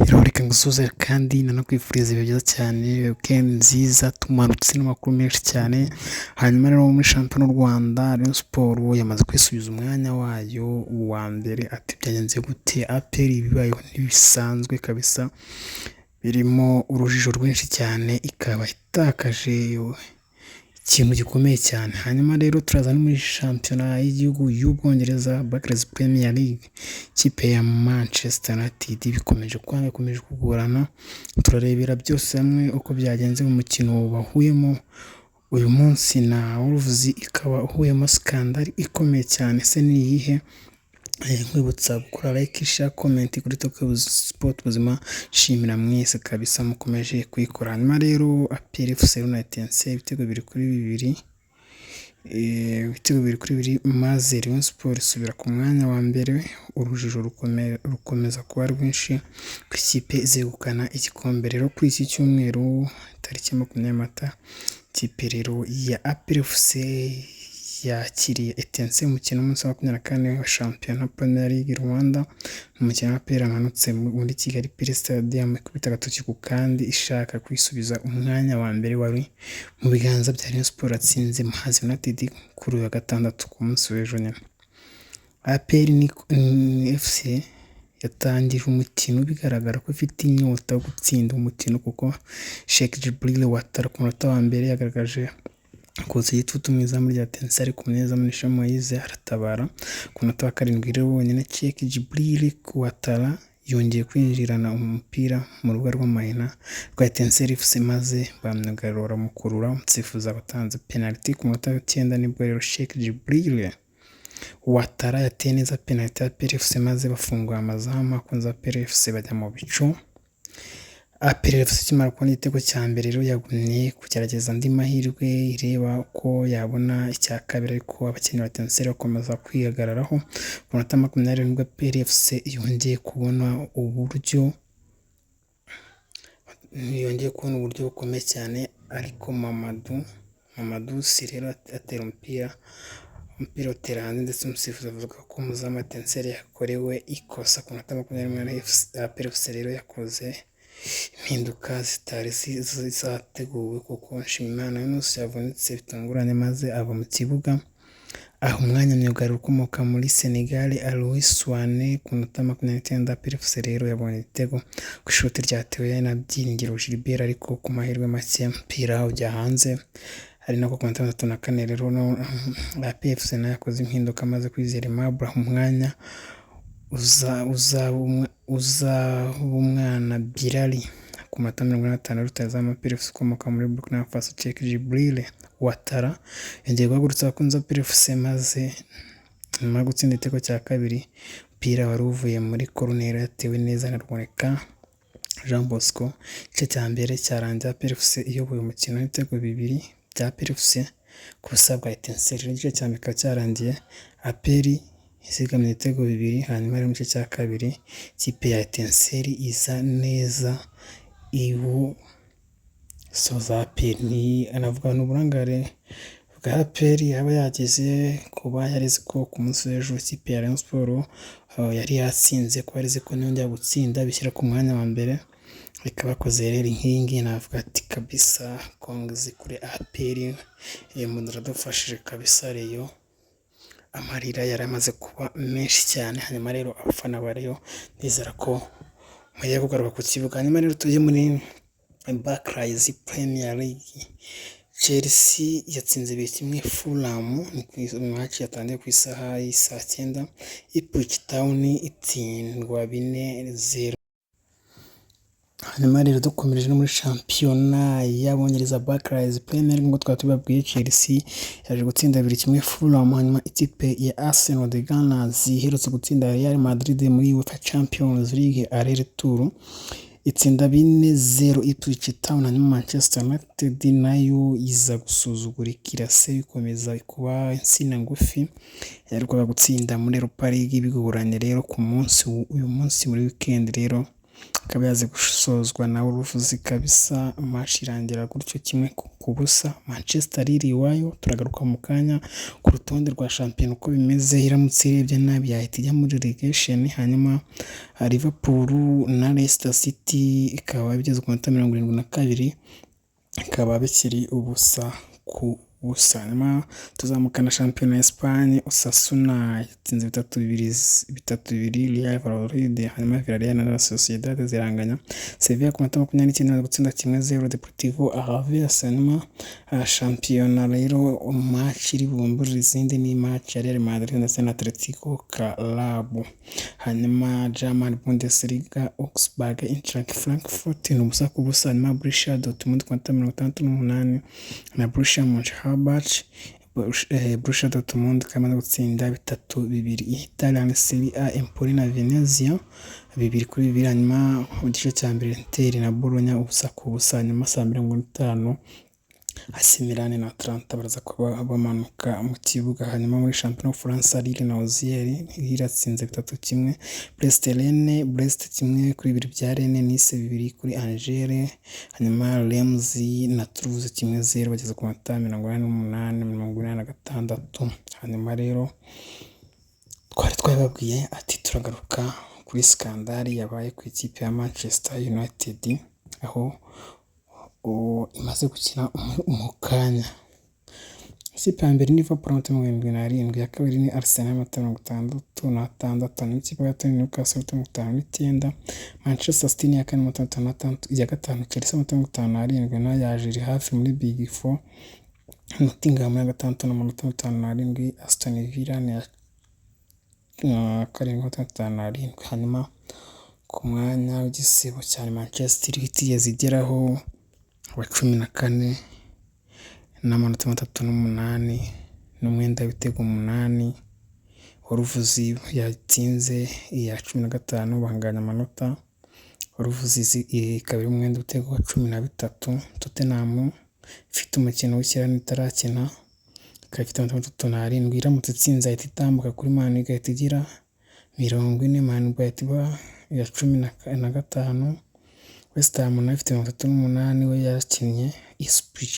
Rero reka ngusuhuze kandi nanakwifuriza ibihe byiza cyane, weekend nziza, tumanutse n'amakuru menshi cyane. Hanyuma rero muri shampiyona y'u Rwanda, Rayon Sports yamaze kwisubiza umwanya wayo wa mbere. Ati byagenze gute? APR ibibayeho ntibisanzwe kabisa, birimo urujijo rwinshi cyane, ikaba itakaje ikintu gikomeye cyane. Hanyuma rero turaza no muri shampiyona y'igihugu y'Ubwongereza, Barclays Premier League, ikipe ya Manchester United bikomeje kwanga, bikomeje kugorana. Turarebera byose hamwe uko byagenze mu mukino bahuyemo uyu munsi na Wolves, ikaba uhuyemo scandal ikomeye cyane. Ese ni iyihe? Nkwibutsa gukora like, share, comment kuri Talk Sport Buzima. Shimira mwese kabisa mukomeje kuyikora. Hanyuma rero APR FC na Etincelles, ibitego 2-2, ibitego 2-2, maze Rayon Sports isubira ku mwanya wa mbere. Urujijo rukomeza kuba rwinshi ku ikipe izegukana igikombe. Rero kuri iki cyumweru tariki 20 Mata, ikipe rero ya APR FC yakiriye Etincelles umukino w'umunsi wa 24 wa shampiyona Premier League Rwanda. Umukino wa APR amanutse muri Kigali Pele Stadium ikubita agatoki ku kandi, ishaka kwisubiza umwanya wa mbere wari mu biganza bya Rayon Sports atsinze Muhazi United kuri uyu wa gatandatu, ku munsi w'ejo nyine. APR FC yatangije umukino bigaragara ko ifite inyota yo gutsinda umukino, kuko Cheick Djibril Ouattara ku munota wa mbere yagaragaje kotsa igitutu mu izamu rya Etincelles, ariko umunyezamu Nishimwe Moise aratabara. Ku munota wa 7 rero wonyine, Cheick Djibril Ouattara yongeye kwinjirana umupira mu rubuga rw'amahina rwa Etincelles FC, maze ba myugariro baramukurura, umusifuzi abatanze penaliti. Ku munota wa 9 nibwo rero Cheick Djibril Ouattara yateye neza penaliti ya APR FC, maze bafungura amazamu, abakunzi ba APR FC bajya mu bicu. APR FC ikimara kubona igitego cya mbere rero yagumye kugerageza andi mahirwe, ireba ko yabona icya kabiri, ariko abakinnyi ba Etincelles bakomeza kwihagararaho. Ku minota 20 nibwo APR FC yongeye kubona uburyo bukomeye cyane, ariko Mamadou Sy rero atera umupira, umupira utera hanze, ndetse umusifuzi avuga ko umuzamu wa Etincelles yakorewe ikosa. Ku minota 28 APR FC rero yakoze impinduka zitari zateguwe, kuko Nshimiyimana Yunus yavunitse bitunguranye maze ava mu kibuga, aha umwanya myugariro ukomoka muri Senegal, Aliou Souané. Ku minota 29 APR FC rero yabonye igitego ku ishoti ryatewe na Byiringiro Gilbert, ariko ku mahirwe make umupira ujya hanze. Ari nako ku minota 34 rero APR FC nayo yakoze impinduka, maze Kwizera Aimable aha umwanya Uzabumwana Bilal. Ku minota 45 rutahizamu APR FC ukomoka muri Burkina Faso, Cheick Djibril Ouattara, yongeye guhagurutsa abakunzi ba APR FC, maze nyuma yo gutsinda igitego cya kabiri, umupira wari uvuye muri koruneri yatewe neza na Ruboneka Jean Bosco. Igice cya mbere cyarangiye APR FC iyoboye umukino w'ibitego 2 bya APR FC ku busa bwa Etincelles. Igice cya mbere kikaba cyarangiye APR izigamye ibitego 2. Hanyuma rero mu gice cya kabiri ikipe ya Etincelles iza neza iwusoza APR. Anavuga ni uburangare bwa APR yaba yagize, kuba yarizi ko ku munsi w'ejo ikipe ya Rayon Sports yari yatsinze, kuba yarizi ko niyongera gutsinda bishyira ku mwanya wa mbere, ikaba yakoze rero nk'iyi ngiyi. Navuga ati kabisa congs kuri APR, muradufashije kabisa. Rayon amarira yari amaze kuba menshi cyane. Hanyuma rero abafana ba Rayon ndizera ko mugiye kugaruka ku kibuga. Hanyuma rero tujye muri Barclays Premier League. Chelsea yatsinze 2-1 Fulham, ni match yatangiye ku isaha y'isaa cyenda. Ipswich Town itsindwa 4-0. Hanyuma rero dukomereje no muri shampiyona y'Abongereza, Barclays Premier League, nk'uko twari tubabwiye, Chelsea yaje gutsinda 2-1 Fulham. Hanyuma ikipe ya Arsenal, The Gunners, iherutse gutsinda Real Madrid muri UEFA Champions League aller-retour, itsinda 4-0 Ipswich Town. Hanyuma Manchester United nayo iza gusuzugura ikirase, ikomeza kuba insina ngufi yaherukaga gutsinda muri Europa League bigoranye. Rero ku munsi uyu munsi muri weekend rero ikaba yaze gusozwa na Wolves kabisa, match irangira gutyo 1-0. Manchester iri iwayo, turagaruka mu kanya ku rutonde rwa shampiyona uko bimeze, iramutse irebye nabi yahita ijya muri relegation. Hanyuma Liverpool na Leicester City ikaba bigeze ku manota 72, bikaba bikiri 0-0. Hanyuma tuzamuka na shampiyona ya Espagne, Osasuna yatsinze 3-2, 3-2 Real Valladolid, hanyuma Villarreal na Real Sociedad ziranganya. Sevilla ku manota 29 imaze gutsinda 1-0 Deportivo Alaves. Hanyuma shampiyona rero match iri bumburire izindi ni match ya Real Madrid ndetse na Atletico Club. Hanyuma German Bundesliga, Augsburg Eintracht Frankfurt ni 0-0. Hanyuma Borussia Dortmund ku manota 68 na Borussia Mönchengladbach, Borussia Dortmund ikaba imaze gutsinda 3-2. Italian Serie A, Empoli na Venezia 2-2. Hanyuma mu gice cya mbere Inter na Bologna 0-0. Hanyuma saa 2:50 AC Milan na Atalanta baraza kuba bamanuka mu kibuga. Hanyuma muri shampiyona y'Ubufaransa, Lille na Auxerre, Lille iratsinze 3-1. Brest Rennes, Brest 1-2 bya Rennes, Nice 2 kuri Angers. Hanyuma Reims na Toulouse 1-0, bageze ku manota 88, 86. Hanyuma rero twari twababwiye ati turagaruka kuri scandal yabaye ku ikipe ya Manchester United, aho imaze gukina mu kanya. Ikipe ya mbere ni Liverpool amanota 77, iya kabiri ni Arsenal amanota 66, hanyuma ikipe ya gatatu ni Newcastle amanota 59, Manchester City ni iya kane amanota 56, iya gatanu Chelsea amanota 57 nayo yaje iri hafi muri big four, Nottingham ya gatandatu n'amanota 57, Aston Villa ni iya karindwi amanota 57. Hanyuma ku mwanya w'igisibo cyane Manchester itigeze igeraho wa 14 n'amanota 38 n'umwenda w'ibitego 8, Wolves yatsinze iya 15 banganya amanota, Wolves ikaba iri mu mwenda w'ibitego 13, Tottenham ifite umukino w'ikirarane itarakina ikaba ifite amanota 37, iramutse itsinze yahita itambuka kuri Man U igahita igira 40, Man U igahita iba iya 15, West Ham nayo ifite 38 we yakinnye Ipswich.